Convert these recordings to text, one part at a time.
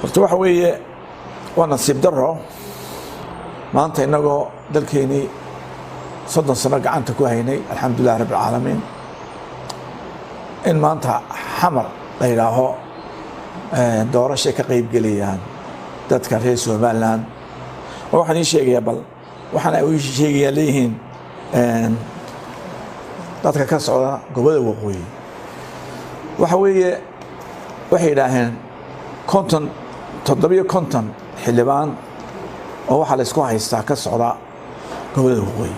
Horta waxa weeye, waa nasiib daro maanta innagoo dalkeenii 30 sano gacanta ku haynay, alxamdulilah rabbi alcaalamiin, in maanta Xamar la yidhaaho doorashay ka qayb gelayaan dadka reer Somaliland. Oo waxaan ii sheegayaa, bal waxaan ay ii sheegayaa leeyihiin dadka ka socda gobolada waqooyi, waxa weeye, waxay yidhaaheen 50, 57 xildhibaan oo waxaa la isku haystaa ka socda gobolada waqooyi.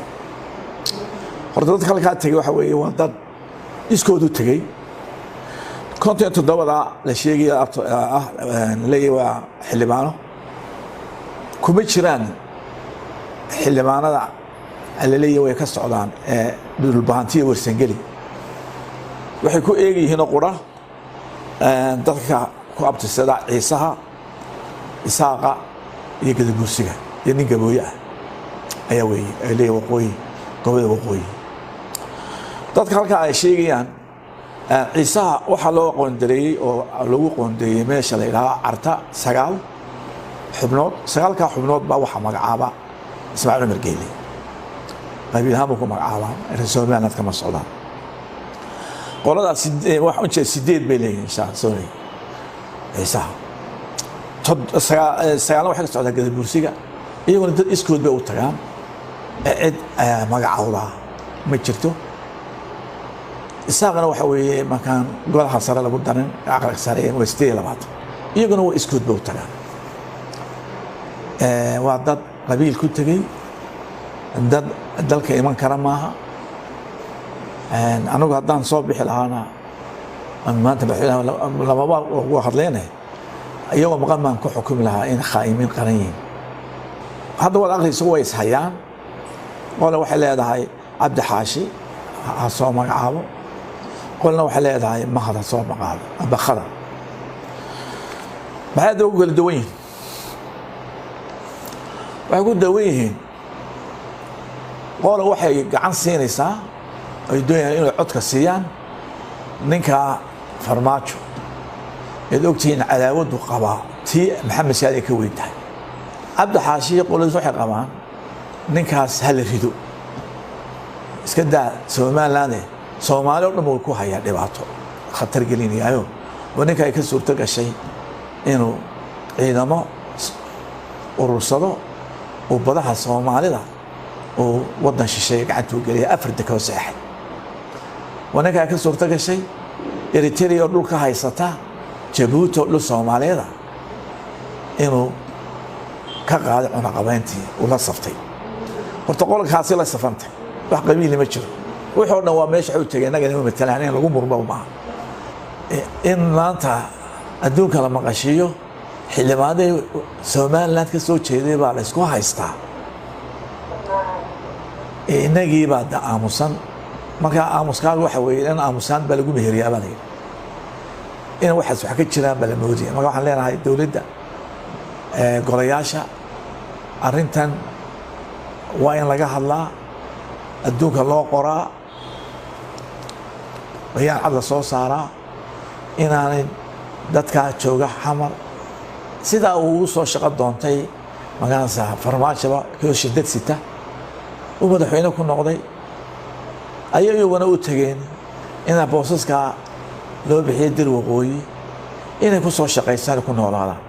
Horta dadka halkaa tegey waxa weeye waa dad iskoodu tegey. 57-da la sheegaya ah leeyahy waa xildhibaano, kuma jiraan xildhibaanada laleeyahy way ka socdaan ee Dhulbahantiya, Warsangeli. Waxay ku eegyihiinoo qura dadka ku abtirsada Ciisaha, Isaaqa iyo Gadabuursiga iyo nin Gabooye ah ayaa weeye ay leeyahy waqooyi, gobolada waqooyi. Dadka halkaa ay sheegayaan Ciisaha waxaa loo qoondareeyey oo lagu qoondeeyey meesha la yidhahdo Carta 9 xubnood. Sagaalkaa xubnood baa waxaa magacaaba Ismaaciil Cumar Geele, qabiil ahaan buu ku magacaabaa, reer Somaliland kama socdaan. Qoladaas waxaan ujeeda 8 bay leeyihin, sorry, Ciisaha 9-na waxay ka socdaa Gadabuursiga. Iyaguna dad iskood bay u tagaan, cid magacowdaa ma jirto. Isaaqana waxa weeye markaan golaha sare lagu darin, aqalka sare, waa 28, iyaguna waa iskood bay u tagaan. Waa dad qabiil ku tegey, dad dalka iman kara maaha. Anigu haddaan soo bixi lahaana maanta madaxweynaha lamaba ugu hadleyne, iyagoo maqan baan ku xukumi lahaa in khaa'imiin qaran yihiin. Hadda waad aqriyso, way ishayaan. Qole waxay leedahay Cabdi Xaashi ha soo magacaabo, qolna waxay leedahay Mahad ha soo magacaabo amba Khadar. Maxay hadda ugu kala duwan yihiin? Waxay ku duwan yihiin, qole waxay gacan siinaysaa, ay doonayaan inay codka siiyaan ninka Farmaajo eed ogtihiin cadaawaddu qabaa tii Maxamed Siyaad ay ka weyn tahay. Cabdi Xaashiyo qoladiis waxay qabaan ninkaas ha la rido, iska daa Somaliland, Soomaali o dhan way ku hayaa dhibaato khatar gelinayaayo. Oo ninka ay ka suurto gashay inuu ciidamo urursado, uu badaha Soomaalida uu waddan shisheeye gacantuu geliya, afar dekoo seexay. Waa ninka ay ka suurto gashay Eritrea oo dhulka haysata, Jabuuti oo dhul Soomaaliyeeda, inuu ka qaaday cunaqabayntii uu la saftay. Horta qolkaasi la safantay, wax qabiili ma jiro, wixii o dhan waa meesha waxay u tegay innaga inama matalaan. In lagu murmo maaha in maanta adduunka la maqashiiyo xildhibaanadii Somaliland ka soo jeeday baa la isku haystaa, innagii baa da aamusan. Markaa aamuskaaga waxa weeye in aamusaan baa lagu meheriyaa baa la yidhi, in waxaas wax ka jiraan baa la moodaya. Marka waxaan leenahay dowladda, golayaasha, arrintan waa in laga hadlaa, adduunka loo qoraa, bayaan cad la soo saaraa inaanay dadkaa jooga Xamar sidaa uu ugu soo shaqo doontay magaranaysa Farmaajoba koo shidad sita uu madaxweyne ku noqday, ayay iyaguna u tegeen inaa boosaskaa loo bixiyay dir waqooyi inay ku soo shaqaystaan, ku noolaadaan,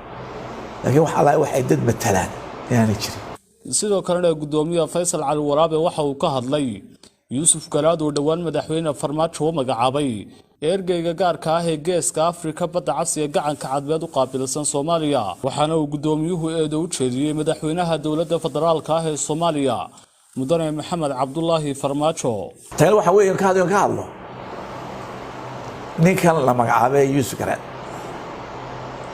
laakiin wax alla waxay dad matalaan inaanay jirin. Sidoo kalena guddoomiyaha Faysal Cali Waraabe waxa uu ka hadlay Yuusuf Garaad oo dhowaan madaxweyne Farmaajo u magacaabay ergeyga gaarka ah ee Geeska Afrika, Badda Cas ee Gacanka Cadmeed u qaabilsan Soomaaliya. Waxaana uu guddoomiyuhu eedo u jeediyey madaxweynaha dowladda federaalka ah ee Soomaaliya, mudane Maxamed Cabdulaahi Farmaajo. Tani waxa weeye ka hadlo ninkan la magacaabay Yuusuf Garaad.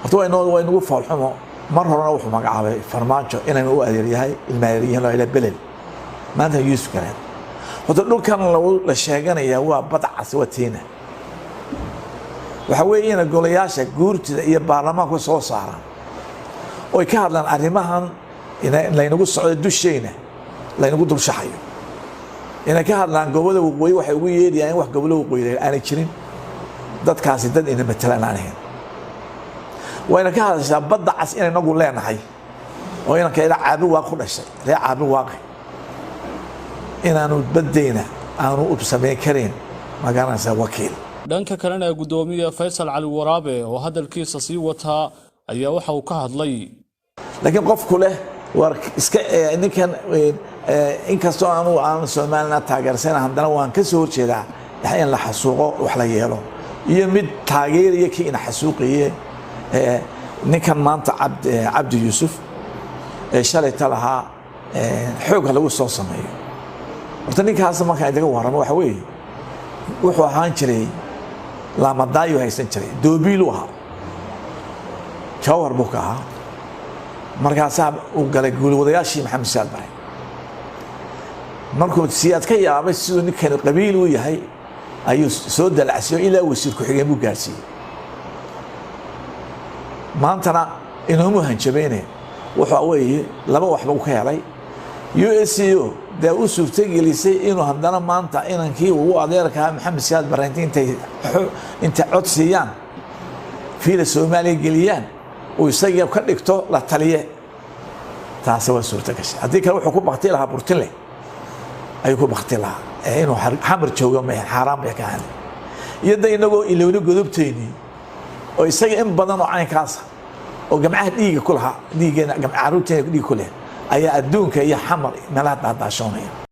Horta waa inagu foolxumo. Mar horena wuxuu magacaabay Farmaajo inaynu u adeer yahay, ilma adeeryihiin loo ila Belel, maanta Yuusuf Garaad. Horta dhulkan lagu la sheeganaya waa Badcas, waa tiina. Waxa weeye ina golayaasha guurtida iyo baarlamaanku soo saaraan oy ka hadlaan arrimahan laynagu socdo, dushayna laynagu dulshaxayo, inay ka hadlaan. Gobolada waqooyi waxay ugu yeedhayaan in wax gobollo waqooyi aanay jirin. Dadkaasi dad ina matalaan aan ahayn. Wayna ka hadashaa Badda Cas inay nagu leenahay, oo inanka ila Caabi Waaq ku dhashay, reer Caabi Waaqi, inaanu baddeyna aanu u samayn karin, magaranaysaa, wakiil. Dhanka kalena, guddoomiye Faysal Cali Waraabe oo hadalkiisa sii wataa ayaa waxa uu ka hadlay: Laakiin qofku leh war iska ninkan, inkastoo aanu aan Somaliland taageersan, haddana waan ka soo horjeedaa in la xasuuqo, wax la yeelo, iyo mid taageeraya kii ina xasuuqaye, ninkan maanta Cabdi Yuusuf ee shalayta lahaa xoog ha lagu soo sameeyo. Horta ninkaas markaan idaga warramo, waxa weeye wuxuu ahaan jiray laamadaayu haysan jiray, doobiilu ahaa, Jawhar buu ka ahaa. Markaasaa uu galay guulwadayaashii Maxamed Siyaad Bare. Markuu Siyaad ka yaabay siduu ninkani qabiil u yahay, ayuu soo dalacsiiyo, ilaa wasiir ku-xigeen buu gaarsiiyey. Maantana inoomu hanjabayne. Waxa weeye laba waxba u ka helay USC o dee u suurtogelisay inuu haddana maanta inankii ugu adeerkaha Maxamed Siyaad Bare intay cod siiyaan, fiila Soomaaliya geliyaan, uu isagii ka dhigto la taliye. Taasi waa suurto gashay. Haddii kale wuxuu ku bakti lahaa Burtinle ayuu ku bakti lahaa. Ee inuu Xamar joogo ma xaaraan bay ka ahayd. Iyo da inagoo ilowni godobteynii oo isaga in badan oo caynkaasa oo gamcaha dhiiga ku lahaa, dhiiggeena, carruurteena dhiig ku leh, ayaa adduunka iyo Xamar meelaha daadaashoonaya.